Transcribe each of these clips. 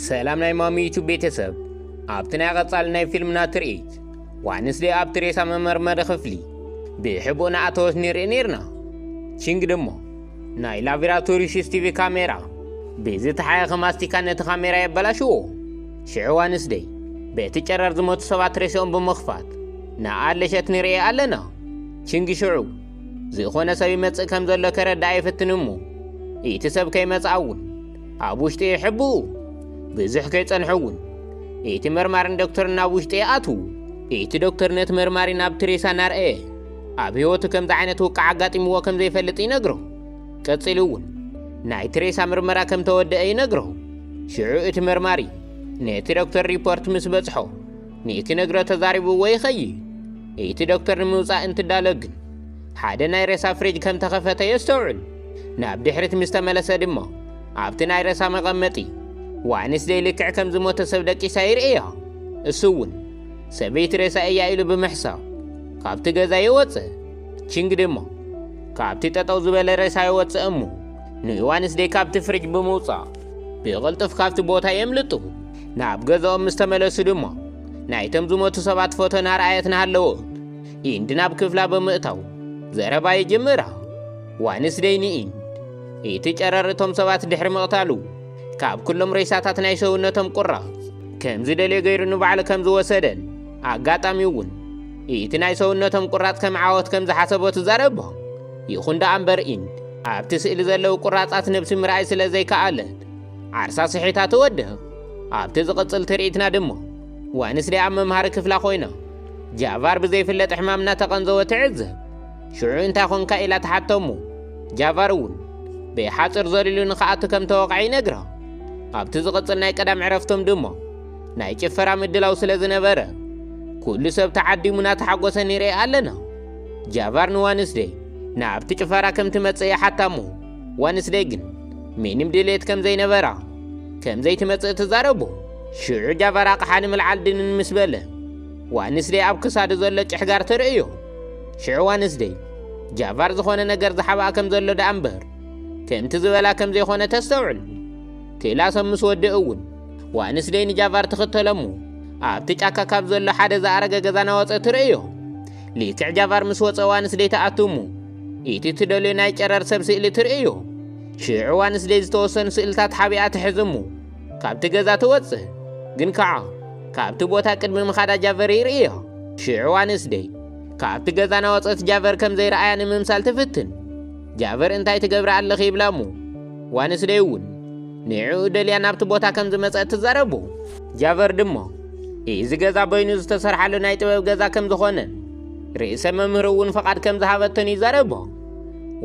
ሰላም ናይ ማሚ ዩቱብ ቤተሰብ፣ ኣብቲ ናይ ቀጻሊ ናይ ፊልምና ትርኢት ዋንስደይ ኣብቲ ሬሳ መመርመሪ ክፍሊ ብሕቡእ ንኣተወት ንርኢ ነይርና። ቺንግ ድማ ናይ ላቦራቶሪ ሲሲቲቪ ካሜራ ብዝተሓየኸ ማስቲካ ነቲ ካሜራ የበላሽዎ። ሽዑ ዋንስደይ በቲ ጨረር ዝሞቱ ሰባት ሬሳኦም ብምኽፋት ንኣለሸት ንርኢ ኣለና። ቺንግ ሽዑ ዝኾነ ሰብ ይመጽእ ከም ዘሎ ከረዳ ኣይፍትን እሞ እቲ ሰብ ከይመጽኣ እውን ኣብ ውሽጢ ይሕብኡ። ብዙሕ ከይጸንሑ እውን እቲ መርማርን ዶክተርን ናብ ውሽጢ ይኣትዉ። እቲ ዶክተር ነቲ መርማሪ ናብቲ ሬሳ እናርኣየ ኣብ ህይወቱ ከምዚ ዓይነት ውቃዕ ኣጋጢምዎ ከም ዘይፈልጥ ይነግሮ። ቀጺሉ እውን ናይቲ ሬሳ ምርመራ ከም ተወደአ ይነግሮ። ሽዑ እቲ መርማሪ ነቲ ዶክተር ሪፖርት ምስ በጽሖ ንክነግሮ ተዛሪብዎ ይኸይድ። እቲ ዶክተር ንምውጻእ እንትዳሎ ግን ሓደ ናይ ሬሳ ፍሪጅ ከም ተኸፈተ የስተውዕል። ናብ ድሕሪት ምስ ተመለሰ ድማ ኣብቲ ናይ ሬሳ መቐመጢ ዋንስደይ ልክዕ ከም ዝሞተ ሰብ ደቂሳ ይርእያ። እሱ እውን ሰበይቲ ሬሳ እያ ኢሉ ብምሕሳብ ካብቲ ገዛ ይወጽእ። ቺንግ ድማ ካብቲ ጠጠው ዝበለ ሬሳ ይወጽእ እሞ ንዋንስደይ ካብቲ ፍሪጅ ብምውጻእ ብቕልጡፍ ካብቲ ቦታ የምልጡ። ናብ ገዛኦም ምስ ተመለሱ ድማ ናይቶም ዝሞቱ ሰባት ፎቶ ናርኣየት ናሃለወት ኢንድ ናብ ክፍላ ብምእታው ዘረባ ይጅምራ። ዋንስደይ ንኢንድ እቲ ጨረር እቶም ሰባት ድሕሪ ምቕታሉ ካብ ኩሎም ሬሳታት ናይ ሰውነቶም ቁራጽ ከም ዝደልዮ ገይሩ ንባዕሉ ከም ዝወሰደን ኣጋጣሚ እውን እቲ ናይ ሰውነቶም ቁራጽ ከም ዓወት ከም ዝሓሰቦ ትዛረቦ። ይኹን ደኣ እምበር ኢንድ ኣብቲ ስእሊ ዘለዉ ቁራጻት ነብሲ ምርኣይ ስለ ዘይከኣለት ዓርሳ ስሒታ ትወድቕ። ኣብቲ ዝቕጽል ትርኢትና ድማ ዋንስደይ ኣብ መምሃሪ ክፍላ ኮይና ጃቫር ብዘይፍለጥ ሕማም እናተቐንዘወ ትዕዘብ። ሽዑ እንታይ ኾንካ ኢላ ትሓቶ እሞ ጃቫር እውን ብሓጺር ዘሊሉ ንኽኣቱ ከም ተወቕዐ ይነግራ። ኣብቲ ዝቕጽል ናይ ቀዳም ዕረፍቶም ድማ ናይ ጭፈራ ምድላው ስለ ዝነበረ ኩሉ ሰብ ተዓዲሙ እናተሓጎሰ ንርኢ ኣለና። ጃቫር ንዋንስደይ ናብቲ ጭፈራ ከም ትመጽእ ይሓታ እሞ ዋንስደይ ግን ምንም ድሌት ከም ዘይነበራ ከም ዘይትመጽእ ትዛረቦ። ሽዑ ጃቫር ኣቕሓ ንምልዓል ድንን ምስ በለ ዋንስደይ ኣብ ክሳዱ ዘሎ ጭሕጋር ተርእዮ። ሽዑ ዋንስደይ ጃቫር ዝኾነ ነገር ዝሓብኣ ከም ዘሎ ደኣ እምበር ከምቲ ዝበላ ከም ዘይኮነ ተስተውዕል። ክላሶም ምስ ወድእ እውን ዋንስደይ ንጃቫር ትኽተሎ እሞ ኣብቲ ጫካ ካብ ዘሎ ሓደ ዝኣረገ ገዛ ናወጸ ትርእዮ። ልክዕ ጃቫር ምስ ወጸ ዋንስደይ ትኣቱ እሞ እቲ ትደልዮ ናይ ጨረር ሰብ ስእሊ ትርእዮ። ሽዑ ዋንስደይ ዝተወሰኑ ስእልታት ሓቢኣ ትሕዝ እሞ ካብቲ ገዛ ትወጽእ። ግን ከዓ ካብቲ ቦታ ቅድሚ ምኻዳ ጃቨር ይርእዮ። ሽዑ ዋንስደይ ካብቲ ገዛ ናወጸት ጃቨር ከም ዘይረኣያ ንምምሳል ትፍትን። ጃቨር እንታይ ትገብሪ ኣለኺ ይብላ እሞ ዋንስደይ እውን ንዕኡ ደልያ ናብቲ ቦታ ከም ዝመጸት ትዛረቡ። ጃቨር ድማ እዚ ገዛ በይኑ ዝተሰርሓሉ ናይ ጥበብ ገዛ ከም ዝኾነ ርእሰ መምህር እውን ፈቓድ ከም ዝሃበቶን ይዛረቦ።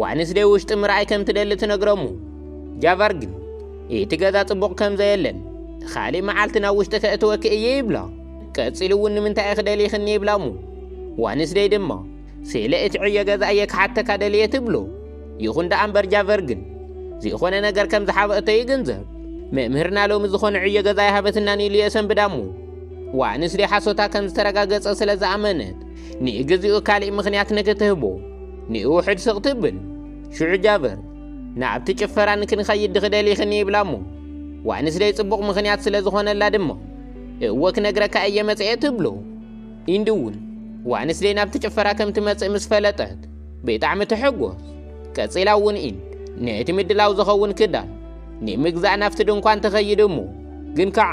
ዋንስደይ ውሽጢ ምርኣይ ከም ትደሊ ትነግረሙ። ጃቫር ግን እቲ ገዛ ጽቡቕ ከም ዘየለን ካልእ መዓልቲ ናብ ውሽጢ ከእትወኪ እየ ይብላ። ቀጺሉ እውን ንምንታይ ኢኺ ደሊኽኒ ይብላ እሞ ዋንስደይ ድማ ስለ እቲ ዕዮ ገዛ እየ ክሓተካ ደልየ ትብሎ። ይኹን ደኣ እምበር ጃቨር ግን ዝኾነ ነገር ከም ዝሓበአቶ ይግንዘብ። መምህርና ሎሚ ዝኾነ ዕዮ ገዛ ይሃበትናን ኢሉ የሰንብዳ እሞ ዋንስደይ ሓሶታ ከም ዝተረጋገጸ ስለ ዝኣመነት ንእግዚኡ ካልእ ምኽንያት ንክትህቦ ንውሕድ ስቕ ትብል። ሽዑ ጃቨር ናብቲ ጭፈራ ንክንኸይድ ድኺ ደሊኽኒ ይብላ እሞ ዋንስደይ ጽቡቕ ምኽንያት ስለ ዝኾነላ ድማ እወ ክነግረካ እየ መጽኤ ትብሎ። ኢንዲ እውን ዋንስደይ ናብቲ ጭፈራ ከም ትመጽእ ምስ ፈለጠት ብጣዕሚ ትሕጎስ። ቀጺላ እውን ኢንድ ነቲ ምድላው ዝኸውን ክዳን ንምግዛእ ናብቲ ድንኳን ትኸይድ እሞ ግን ከዓ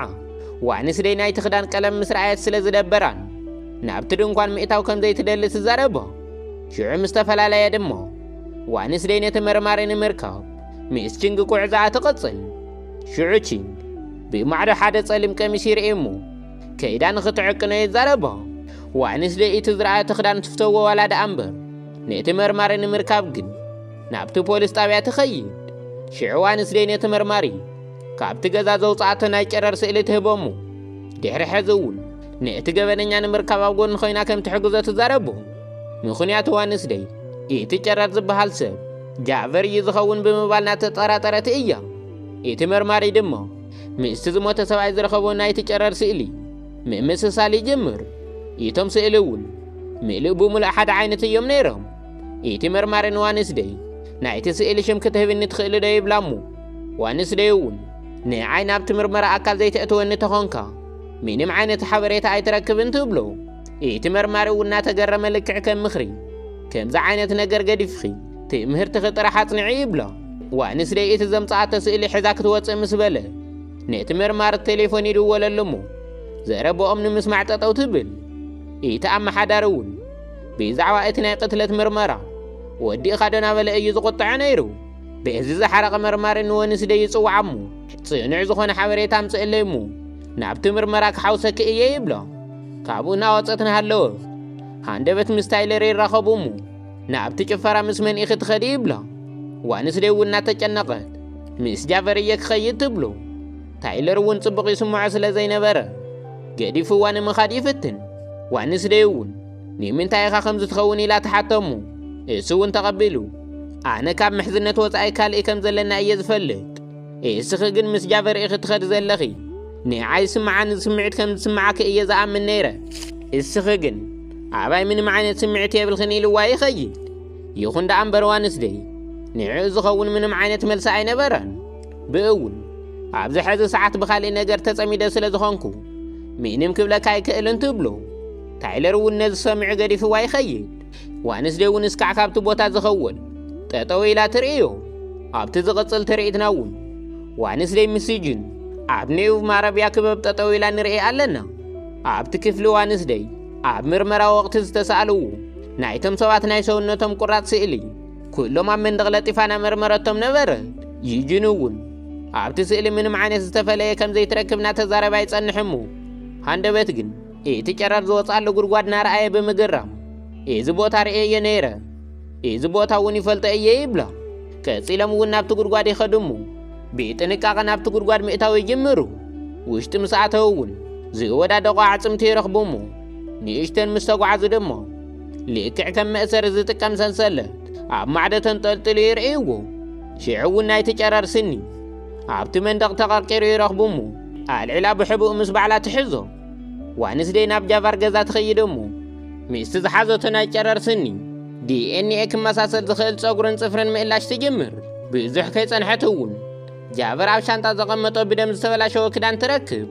ዋንስደይ ናይቲ ክዳን ቀለም ምስ ረኣየት ስለ ዝደበራን ናብቲ ድንኳን ምእታው ከም ዘይትደሊ ትዛረቦ። ሽዑ ምስ ተፈላለየ ድማ ዋንስደይ ነቲ መርማሪ ንምርካብ ምስ ቺንግ ጉዕዞኣ ትቕጽል። ሽዑ ቺንግ ብማዕዶ ሓደ ጸሊም ቀሚስ ይርኢ እሞ ከይዳ ንኽትዕቅኖ ይዛረቦ። ዋንስደይ እቲ ዝረኣየቶ ክዳን ትፍተዎ ዋላ ደኣ እምበር ነቲ መርማሪ ንምርካብ ግን ናብቲ ፖሊስ ጣብያ ትኸይድ። ሽዑ ዋንስደይ ነቲ መርማሪ ካብቲ ገዛ ዘውፅኣቶ ናይ ጨረር ስእሊ ትህቦ እሞ ድሕሪ ሕዚ እውን ነቲ ገበነኛ ንምርካብ ኣብ ጎኒ ኮይና ከም ትሕግዞ ትዛረቦ። ምኽንያቱ ዋንስደይ እቲ ጨረር ዝበሃል ሰብ ጃቨር እዩ ዝኸውን ብምባል እናተጠራጠረት እያ። እቲ መርማሪ ድማ ምስቲ ዝሞተ ሰብኣይ ዝረኸቦ ናይቲ ጨረር ስእሊ ምምስሳል ይጅምር። እቶም ስእሊ እውን ምሉእ ብምሉእ ሓደ ዓይነት እዮም ነይሮም። እቲ መርማሪ ንዋንስደይ ናይቲ ስእሊ ሽም ክትህብኒ ትኽእሊ ዶ ይብላ እሞ ዋንስደይ እውን ንዓይ ናብቲ ምርመራ ኣካል ዘይተእትወኒ ተኾንካ፣ ምንም ዓይነት ሓበሬታ ኣይትረክብን ትብሎ። እቲ መርማሪ እውን እናተገረመ ልክዕ ከም ምኽሪ፣ ከምዚ ዓይነት ነገር ገዲፍኺ ትምህርትኺ ጥራሕ ኣጽንዒ ይብሎ። ዋንስደይ እቲ ዘምጽኣቶ ስእሊ ሒዛ ክትወጽእ ምስ በለ፣ ነቲ መርማሪ ቴሌፎን ይድወለሉ እሞ፣ ዘረባኦም ንምስማዕ ጠጠው ትብል። እቲ ኣመሓዳሪ እውን ብዛዕባ እቲ ናይ ቅትለት ምርመራ ወዲእኻ ዶ እናበለ እዩ ዝቑጥዐ ነይሩ። በዚ ዝሓረቐ መርማሪ ንወንስደይ ይጽውዓ እሞ፣ ጽኑዕ ዝኾነ ሓበሬታ ኣምጽእለይ እሞ፣ ናብቲ ምርመራ ክሓውሰኪ እየ ይብሎ። ካብኡ እናወጸት እናሃለወ፣ ሃንደበት ምስ ታይለር ይራኸቡ እሞ፣ ናብቲ ጭፈራ ምስ መን ኢኺ ትኸዲ ይብሎ። ዋንስደይ እውን እናተጨነቐት፣ ምስ ጃቨር እየ ክኸይድ ትብሎ። ታይለር እውን ጽቡቕ ይስምዖ ስለ ዘይነበረ፣ ገዲፍዋ ንምኻድ ይፍትን። ዋንስደይ እውን፣ ንምንታይ ኢኻ ከምዚ ትኸውን ኢላ ትሓቶ እሞ፣ እሱ እውን ተቐቢሉ፣ ኣነ ካብ ምሕዝነት ወጻኢ ካልእ ከም ዘለና እየ ዝፈልጥ። እስኺ ግን ምስ ጃቨር ኢኺ ትኸዲ ዘለኺ። ንዓይ ዝስምዓኒ ስምዒት ከም ዝስምዓኪ እየ ዝኣምን ነይረ። እስኺ ግን ኣባይ ምንም ዓይነት ስምዒት የብልኽን ኢልዋ ይኸይድ። ይኹን ደኣ እምበር ዋንስደይ ንዕኡ ዝኸውን ምንም ዓይነት መልሲ ኣይነበረን። ብእውን ኣብዚ ሕዚ ሰዓት ብኻልእ ነገር ተጸሚደ ስለ ዝኾንኩ ምንም ክብለካ ኣይክእልን ትብሎ። ታይለር እውን ነዚ ሰሚዑ ገዲፍዋ ይኸይድ። ዋንስደይ እውን እስካዕ ካብቲ ቦታ ዝኸውን ጠጠው ኢላ ትርእዮ። ኣብቲ ዝቕጽል ትርኢትና እውን ዋንስደይ ምስ ዩጅን ኣብ ኔውቭ ማረብያ ክበብ ጠጠው ኢላ ንርኢ ኣለና። ኣብቲ ክፍሊ ዋንስደይ ኣብ ምርመራ ወቕቲ ዝተሳእልዎ ናይቶም ሰባት ናይ ሰውነቶም ቁራጽ ስእሊ ኩሎም ኣብ መንደቕ ለጢፋ እናመርመረቶም ነበረት። ዩጅን እውን ኣብቲ ስእሊ ምንም ዓይነት ዝተፈለየ ከም ዘይትረክብ እናተዛረበ ኣይጸንሕ እሞ፣ ሃንደበት ግን እቲ ጨረር ዝወጽኣሉ ጉድጓድ እናረኣየ ብምግራም፣ "እዚ ቦታ ርእየዮ ነይረ፣ እዚ ቦታ እውን ይፈልጦ እየ" ይብላ። ቀጺሎም እውን ናብቲ ጉድጓድ ይኸዱ እሞ፣ ብጥንቃቐ ናብቲ ጉድጓድ ምእታው ይጅምሩ። ውሽጢ ምስ ኣተዉ እውን ዝወዳደቑ ኣዕጽምቲ ይረኽቡ እሞ፣ ንእሽተን ምስ ተጓዓዙ ድማ ልክዕ ከም መእሰሪ ዝጥቀም ሰንሰለት ኣብ ማዕዶ ተንጠልጢሉ ይርእይዎ። ሽዑ እውን ናይቲ ጨረር ስኒ ኣብቲ መንደቕ ተቐርቂሩ ይረኽቡ እሞ፣ ኣልዒላ ብሕቡእ ምስ ባዕላ ትሕዞ። ዋንስደይ ናብ ጃቫር ገዛ ትኸይድ እሞ፣ ምስቲ ዝሓዘቶ ናይ ጨረር ስኒ ዲ ኤን ኤ ክመሳሰል ዝኽእል ጸጉርን ጽፍርን ምእላሽ ትጅምር። ብዙሕ ከይጸንሐት እውን ጃቨር ኣብ ሻንጣ ዘቐመጦ ብደም ዝተበላሸወ ክዳን ትረክብ።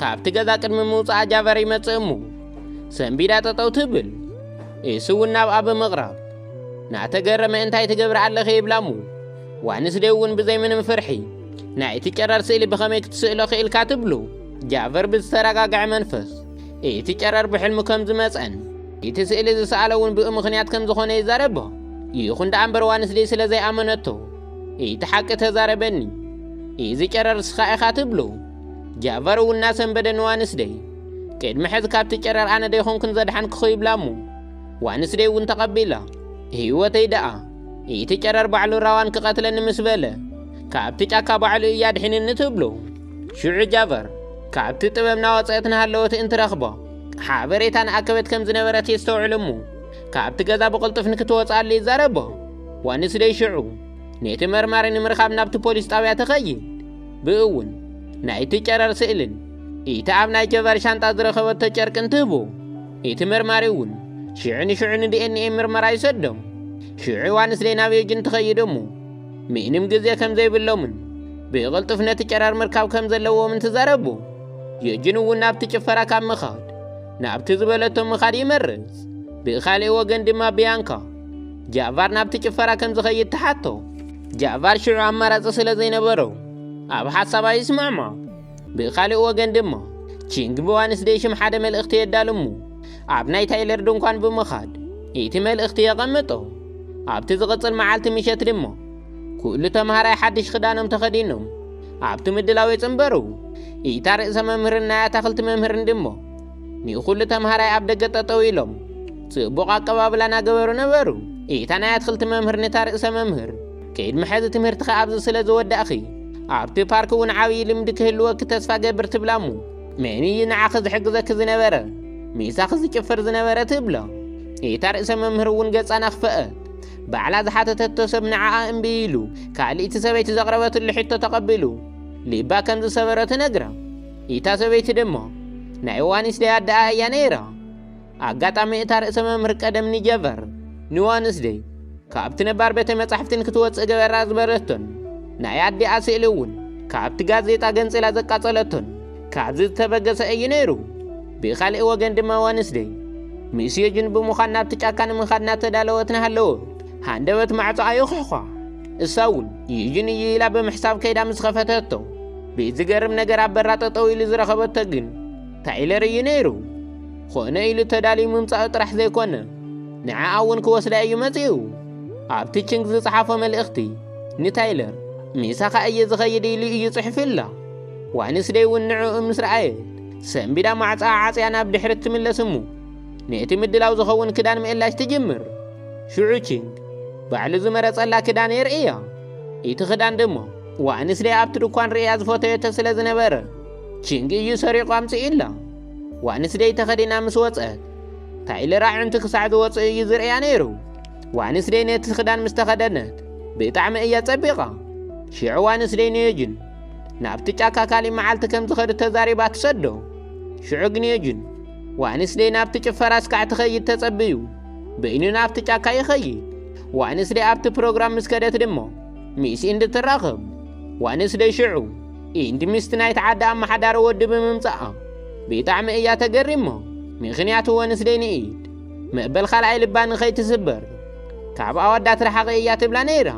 ካብቲ ገዛ ቅድሚ ምውጻኣ ጃቨር ይመጽእ እሞ፣ ሰንቢዳ ጠጠው ትብል። እሱ እውን ናብኣ ብምቕራብ፣ ናተገረመ "እንታይ ትገብሪ ኣለኺ?" ይብላ እሞ፣ ዋንስደይ እውን ብዘይ ምንም ፍርሒ፣ "ናይቲ ጨረር ስእሊ ብኸመይ ክትስእሎ ክኢልካ?" ትብሎ። ጃቨር ብዝተረጋግዐ መንፈስ፣ "እቲ ጨረር ብሕልሙ ከም ዝመጸን እቲ ስእሊ ዝሰኣለ እውን ብኡ ምኽንያት ከም ዝኾነ ይዛረቦ። ይኹን ደኣ እምበር ዋንስደይ ስለ ዘይኣመነቶ፣ እቲ ሓቂ ተዛረበኒ። እዚ ጨረር እስኻ ኢኻ" ትብሎ። ጃቨር እውን እናሰንበደ ንዋንስደይ፣ "ቅድሚ ሕዚ ካብቲ ጨረር ኣነ ዶ ኣይኮንኩን ዘድሓንኩኺ?" ይብላ እሞ፣ ዋንስደይ እውን ተቐቢላ፣ "ህይወተይ ደኣ እቲ ጨረር ባዕሉ ራዋን ክቐትለኒ ምስ በለ፣ ካብቲ ጫካ ባዕሉ እዩ ኣድሒንኒ" ትብሎ። ሽዑ ጃቨር ካብቲ ጥበብ እናወጸአት እናሃለወት እንትረኽቦ፣ ሓበሬታ ንኣከበት ከም ዝነበረት የስተውዕል እሞ፣ ካብቲ ገዛ ብቕልጡፍ ንክትወጽኣሉ ይዛረቦ። ዋንስደይ ሽዑ ነቲ መርማሪ ንምርኻብ ናብቲ ፖሊስ ጣብያ ትኸይድ። ብእውን ናይቲ ጨረር ስእልን እቲ ኣብ ናይ ጃቨር ሻንጣ ዝረኸበቶ ጨርቅን ትህቦ። እቲ መርማሪ እውን ሽዑ ንሽዑ ንዲ ኤን ኤ ምርመራ ይሰዶም። ሽዑ ዋንስደይ ናብ ዮጅን ትኸይድ እሞ፣ ምንም ግዜ ከም ዘይብሎምን ብቕልጡፍ ነቲ ጨረር ምርካብ ከም ዘለዎምን ትዛረቦ። ዮጅን እውን ናብቲ ጭፈራ ካብ ምኻድ ናብቲ ዝበለቶ ምኻድ ይመርጽ። ብኻልእ ወገን ድማ ቢያንካ ጃቫር ናብቲ ጭፈራ ከም ዝኸይድ ትሓቶ። ጃቫር ሽዑ ኣማራጺ ስለ ዘይነበሮ ኣብ ሓሳባ ይስማዕማ። ብኻልእ ወገን ድማ ቺንግ ብዋንስደይ ሽም ሓደ መልእኽቲ የዳሉ እሞ፣ ኣብ ናይ ታይለር ድንኳን ብምኻድ እቲ መልእኽቲ የቐምጦ። ኣብቲ ዝቕጽል መዓልቲ ምሸት ድማ ኩሉ ተምሃራይ ሓድሽ ክዳኖም ተኸዲኖም ኣብቲ ምድላው ይጽንበሩ። ኢታ ርእሰ መምህርን ናይ ኣታኽልቲ መምህርን ድማ ንኹሉ ተምሃራይ ኣብ ደገ ጠጠው ኢሎም ጽቡቕ ኣቀባብላ እናገበሩ ነበሩ። ኢታ ናይ ኣትኽልቲ መምህር ነታ ርእሰ መምህር፣ "ቅድሚ ሕዚ ትምህርትኺ ኣብዚ ስለ ዝወዳእኺ፣ ኣብቲ ፓርክ እውን ዓብዪ ልምዲ ክህልወኪ ተስፋ ገብር" ትብላ እሞ፣ "መን እዩ ንዓኺ ዝሕግዘኪ ዝነበረ? ምሳኺ ዝጭፍር ዝነበረ?" ትብላ። ኢታ ርእሰ መምህር እውን ገጻ ናኽፈአት። ባዕላ ዝሓተተቶ ሰብ ንዓኣ እምቢ ኢሉ፣ ካልእቲ ሰበይቲ ዘቕረበትሉ ሕቶ ተቐቢሉ፣ ልባ ከም ዝሰበሮ ትነግራ። ኢታ ሰበይቲ ድማ ናይ ዋንስደይ ኣደኣ እያ ነይራ። ኣጋጣሚ እታ ርእሰ መምህር ቀደም ንጀቨር፣ ንዋንስደይ፣ ካብቲ ነባር ቤተ መጻሕፍቲ ንክትወጽእ ገበራ ዝበለቶን ናይ ኣዲኣ ስእሊ እውን ካብቲ ጋዜጣ ገንጺላ ዘቃጸለቶን ካብዚ ዝተበገሰ እዩ ነይሩ። ብኻልእ ወገን ድማ ዋንስደይ ምስ ዩጅን ብምዃን ናብቲ ጫካ ንምኻድ እናተዳለወት እናሃለወት፣ ሃንደበት ማዕጾ ኣየኹሕኳ። እሳ እውን ዩጅን እዩ ኢላ ብምሕሳብ ከይዳ ምስ ኸፈተቶ፣ ብዝገርም ነገር ኣብ በራ ጠጠው ኢሉ ዝረኸበቶ ግን ታይለር እዩ ነይሩ። ኾነ ኢሉ ተዳልዩ ምምጻኡ ጥራሕ ዘይኮነ፣ ንዓኣ እውን ክወስዳ እዩ መጺኡ። ኣብቲ ቺንግ ዝጸሓፎ መልእኽቲ ንታይለር፣ "ምሳኻ እየ ዝኸይድ" ኢሉ እዩ ጽሒፉላ። ዋንስደይ እውን ንዕኡ ምስ ረኣየት፣ ሰንቢዳ ማዕጻ ዓጽያ ናብ ድሕሪት ትምለስ እሞ፣ ነቲ ምድላው ዝኸውን ክዳን ምእላሽ ትጅምር። ሽዑ ቺንግ ባዕሉ ዝመረጸላ ክዳን የርእያ። እቲ ክዳን ድማ ዋንስደይ ኣብቲ ድኳን ርእያ ዝፈተየቶ ስለ ዝነበረ፣ ቺንግ እዩ ሰሪቑ ኣምጺኡላ። ዋንስደይ ተኸዲና ምስ ወጸት፣ ታይለር ኣዕንቱ ክሳዕ ዝወጽእ እዩ ዝርእያ ነይሩ። ዋንስደይ ነቲ ክዳን ምስ ተኸደነት፣ ብጣዕሚ እያ ጸቢቓ። ሽዑ ዋንስደይ ንዮጅን ናብቲ ጫካ ካሊእ መዓልቲ ከም ዝኸዱ ተዛሪባ ትሰዶ። ሽዑ ግን ዮጅን ዋንስደይ ናብቲ ጭፈራ እስካዕ ትኸይድ ተጸብዩ፣ በይኑ ናብቲ ጫካ ይኸይድ። ዋንስደይ ኣብቲ ፕሮግራም ምስ ከደት ድማ ምስ ኢንዲ ትራኸብ። ዋንስደይ ሽዑ ኢንዲ ምስቲ ናይቲ ዓዲ ኣመሓዳሪ ወዲ ብምምጻኣ ብጣዕሚ እያ ተገሪማ። ምኽንያቱ ዋንስደይ ንኢድ መበል ካልኣይ ልባ ንኸይትስበር ካብ ኣወዳት ርሓቒ እያ ትብላ ነይራ።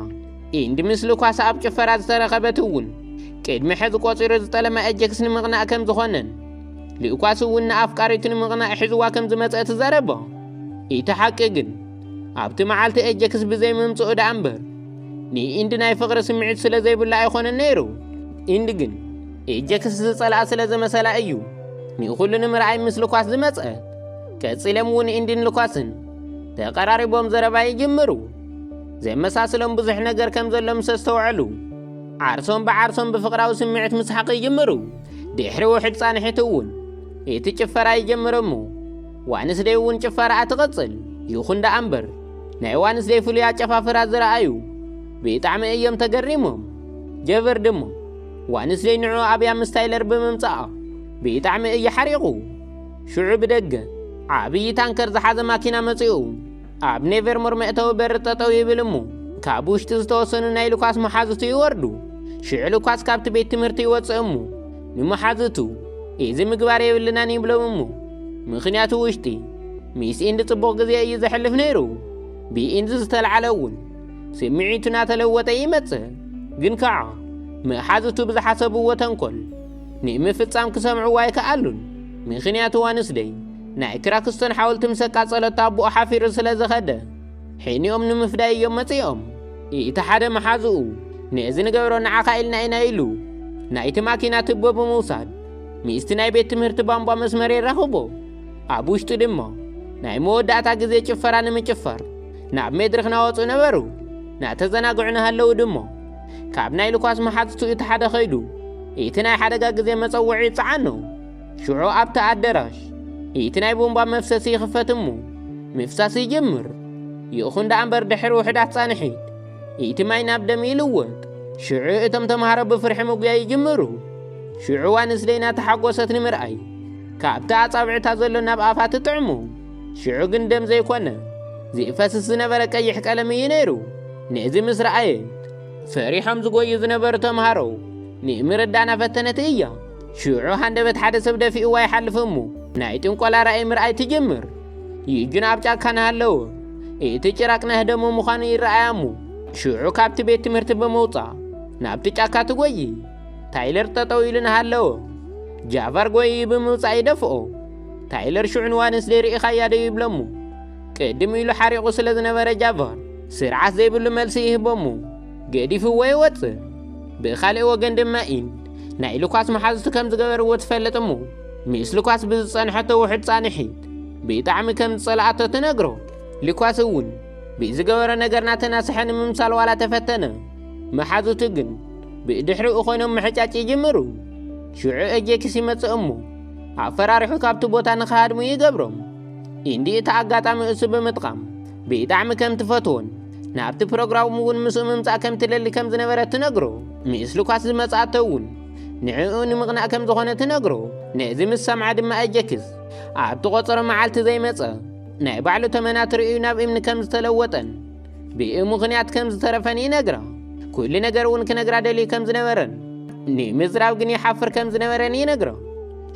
ኢንዲ ምስ ሉካስ ኣብ ጭፈራ ዝተረኸበት እውን ቅድሚ ሕዚ ቆጺሩ ዝጠለማ ኤጀክስ ንምቕናእ ከም ዝኾነን ሉካስ እውን ንኣፍቃሪቱ ንምቕናእ ሒዝዋ ከም ዝመጸ ትዛረቦ። እቲ ሓቂ ግን ኣብቲ መዓልቲ ኤጀክስ ብዘይ ምምጽኡ ደኣ እምበር ንኢንዲ ናይ ፍቕሪ ስምዒት ስለ ዘይብሉ ኣይኾነን ነይሩ። ኢንዲ ግን ኤጀክስ ዝጸልኣ ስለ ዝመሰላ እዩ ንኹሉ ንምርኣይ ምስ ሉካስ ዝመጸት። ቀጺሎም እውን ኢንዲን ሉካስን ተቐራሪቦም ዘረባ ይጅምሩ። ዘመሳስሎም ብዙሕ ነገር ከም ዘሎ ምስ ኣስተውዐሉ፣ ዓርሶም ብዓርሶም ብፍቕራዊ ስምዒት ምስሓቕ ይጅምሩ። ድሕሪ ውሕድ ጻንሒት እውን እቲ ጭፈራ ይጀምር እሞ፣ ዋንስደይ እውን ጭፈራኣ ትቕጽል። ይኹን ደኣ እምበር፣ ናይ ዋንስደይ ፍሉይ ኣጨፋፍራ ዝረኣዩ ብጣዕሚ እዮም ተገሪሞም። ጀቨር ድማ ዋንስደይ ንዕኡ ኣብያ ምስ ታይለር ብምምጻኣ ብጣዕሚ እዩ ሓሪቑ። ሽዑ ብደገ ዓብዪ ታንከር ዝሓዘ ማኪና መጺኡ ኣብ ኔቨርሞር መእተዊ በሪ ጠጠው ይብል እሞ፣ ካብ ውሽጢ ዝተወሰኑ ናይ ሉካስ መሓዙቱ ይወርዱ። ሽዑ ሉካስ ካብቲ ቤት ትምህርቲ ይወጽእ እሞ፣ ንመሓዙቱ፣ "እዚ ምግባር የብልናን" ይብሎም እሞ፣ ምኽንያቱ ውሽጢ ምስ ኢንዲ ጽቡቕ ግዜ እዩ ዘሕልፍ ነይሩ። ብኢንዲ ዝተልዓለ እውን ስምዒቱ እናተለወጠ ይመጽእ። ግን ከዓ መሓዙቱ ብዝሓሰብዎ ተንኮል ንምፍጻም ክሰምዕዎ ኣይከኣሉን። ምኽንያቱ ዋንስደይ ናይ ክራክስቶን ሓወልቲ ምስ ኣቃጸለቶ ኣቦኡ ሓፊሩ ስለ ዝኸደ፣ ሕኒኦም ንምፍዳይ እዮም መጺኦም። እቲ ሓደ መሓዝኡ፣ "ነዚ ንገብሮ ንዓኻ ኢልና ኢና" ኢሉ ናይቲ ማኪና ትቦ ብምውሳድ ምስቲ ናይ ቤት ትምህርቲ ቧንቧ መስመር የራኽቦ። ኣብ ውሽጢ ድማ ናይ መወዳእታ ግዜ ጭፈራ ንምጭፋር ናብ መድረኽ ናወጹ ነበሩ። ናተዘናግዑ ናሃለዉ ድማ ካብ ናይ ሉካስ መሓዝቱ እቲ ሓደ ኸይዱ እቲ ናይ ሓደጋ ግዜ መጸውዒ ይጸዓኖ። ሽዑ ኣብቲ ኣደራሽ እቲ ናይ ቡምባ መፍሰሲ ይኽፈት እሞ ምፍሳስ ይጅምር። ይኹን ደኣ እምበር ድሕሪ ውሑዳት ጻንሒት እቲ ማይ ናብ ደም ይልወጥ። ሽዑ እቶም ተምሃሮ ብፍርሒ ምጉያይ ይጅምሩ። ሽዑ ዋንስደይ እናተሓጎሰት ንምርኣይ ካብቲ ኣጻብዕታ ዘሎ ናብ ኣፋ ትጥዕሞ። ሽዑ ግን ደም ዘይኮነ ዝፈስስ ዝነበረ ቀይሕ ቀለም እዩ ነይሩ። ነዚ ምስ ረኣየት ፈሪሖም ዝጎዩ ዝነበሩ ተምሃሮ ንምርዳእ እናፈተነት እያ። ሽዑ ሃንደበት ሓደ ሰብ ደፊእዋ ይሓልፍ እሞ ናይ ጥንቆላ ራእይ ምርኣይ ትጅምር። ይጁን ኣብ ጫካ እናሃለወ እቲ ጭራቅ ነህደሞ ምዃኑ ይረኣያ እሞ ሽዑ ካብቲ ቤት ትምህርቲ ብምውጻእ ናብቲ ጫካ ትጎይ። ታይለር ጠጠው ኢሉ እናሃለወ ጃቫር ጎይዩ ብምውጻእ ይደፍኦ። ታይለር ሽዑ ንዋንስደይ ርኢኻያ ዶ ይብሎ እሞ ቅድም ኢሉ ሓሪቑ ስለ ዝነበረ ጃቫር ስርዓት ዘይብሉ መልሲ ይህቦ እሞ ገዲፍዎ ይወጽእ። ብኻልእ ወገን ድማ ኢንድ ናይ ሉካስ መሓዙቱ ከም ዝገበርዎ ትፈልጥ እሞ ምስ ሉካስ ብዝጸንሐቶ ውሑድ ጻንሒት ብጣዕሚ ከም ዝጸልኣቶ ትነግሮ። ሉካስ እውን ብዝገበሮ ነገር ናተናስሐ ንምምሳል ዋላ ተፈተነ። መሓዙቱ ግን ብድሕሪኡ ኮይኖም ምሕጫጭ ይጅምሩ። ሽዑ ኤጀክስ ይመጽእ እሞ ኣፈራሪሑ ካብቲ ቦታ ንኽሃድሙ ይገብሮም። ኢንዲ እቲ ኣጋጣሚ እሱ ብምጥቃም ብጣዕሚ ከም ትፈትዎን ናብቲ ፕሮግራም እውን ምስኡ ምምጻእ ከም ትደሊ ከም ዝነበረት ትነግሮ። ምስ ሉካስ ዝመጽኣቶ እውን ንዕኡ ንምቕናእ ከም ዝኾነ ትነግሮ። ነዚ ምስ ሰምዓ ድማ ኤጀክስ ኣብቲ ቆጸሮ መዓልቲ ዘይመጸ ናይ ባዕሉ ተመናት ርእዩ ናብ እምኒ ከም ዝተለወጠን ብኡ ምኽንያት ከም ዝተረፈን ይነግራ። ኩሉ ነገር እውን ክነግራ ደልዩ ከም ዝነበረን ንምዝራብ ግን ይሓፍር ከም ዝነበረን ይነግሮ።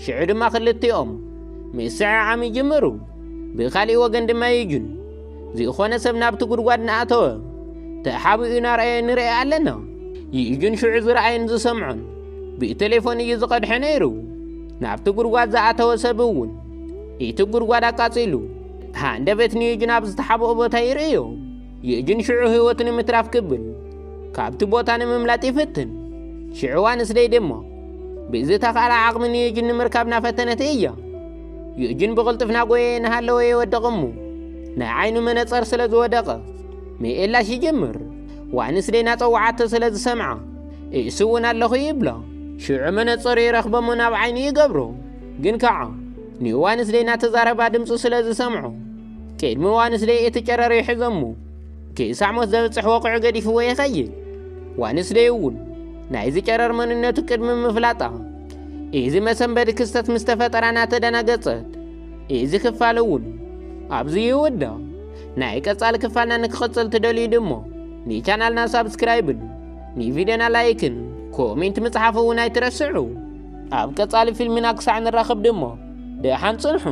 ሽዑ ድማ ክልቲኦም ምስዕዓም ይጅምሩ። ብኻሊእ ወገን ድማ ይጁን ዝኾነ ሰብ ናብቲ ጉድጓድ እናኣተወ ተሓቢኡ እናረኣየ ንርኢ ኣለና። ይጁን ሽዑ ዝረኣየን ዝሰምዖን ብቴሌፎን እዩ ዝቐድሐ ነይሩ። ናብቲ ጉድጓድ ዝኣተወ ሰብ እውን እቲ ጉድጓድ ኣቃጺሉ ሃንደበት ንዩጅን ኣብ ዝተሓብኦ ቦታ ይርእዮ። ዩጅን ሽዑ ህይወቱ ንምትራፍ ክብል ካብቲ ቦታ ንምምላጥ ይፍትን። ሽዑ ዋንስደይ ድማ ብዝተኻእለ ዓቕሚ ንዩጅን ንምርካብ እናፈተነት እያ። ዩጅን ብቕልጥፍ ናጎየ እናሃለወ ይወድቕ እሞ ናይ ዓይኑ መነጸር ስለ ዝወደቐ ምእላሽ ይጅምር። ዋንስደይ እናጸውዓቶ ስለ ዝሰምዓ እሱ እውን ኣለኹ ይብሎ። ሽዑ መነጸሩ ይረኽቦ እሞ ናብ ዓይኑ ይገብሮ። ግን ከዓ ንዋንስደይ እናተዛረባ ድምፁ ስለ ዝሰምዖ ቅድሚ ዋንስደይ እቲ ጨረር ይሕዞ እሞ ክሳዕ ሞት ዘብፅሕ ወቕዑ ገዲፍዎ ይኸይድ። ዋንስደይ እውን ናይዚ ጨረር መንነቱ ቅድሚ ምፍላጣ እዚ መሰንበዲ ክስተት ምስ ተፈጠራ እናተደናገጸት እዚ ክፋል እውን ኣብዚ ይውዳእ። ናይ ቀጻሊ ክፋልና ንክቕጽል ትደልዩ ድማ ንቻናልና ሳብስክራይብን ንቪድዮና ላይክን ኮሜንት ምጽሓፍ እውን ኣይትረስዑ። ኣብ ቀጻሊ ፊልምና ክሳዕ ንራኸብ ድማ ደሓን ጽንሑ።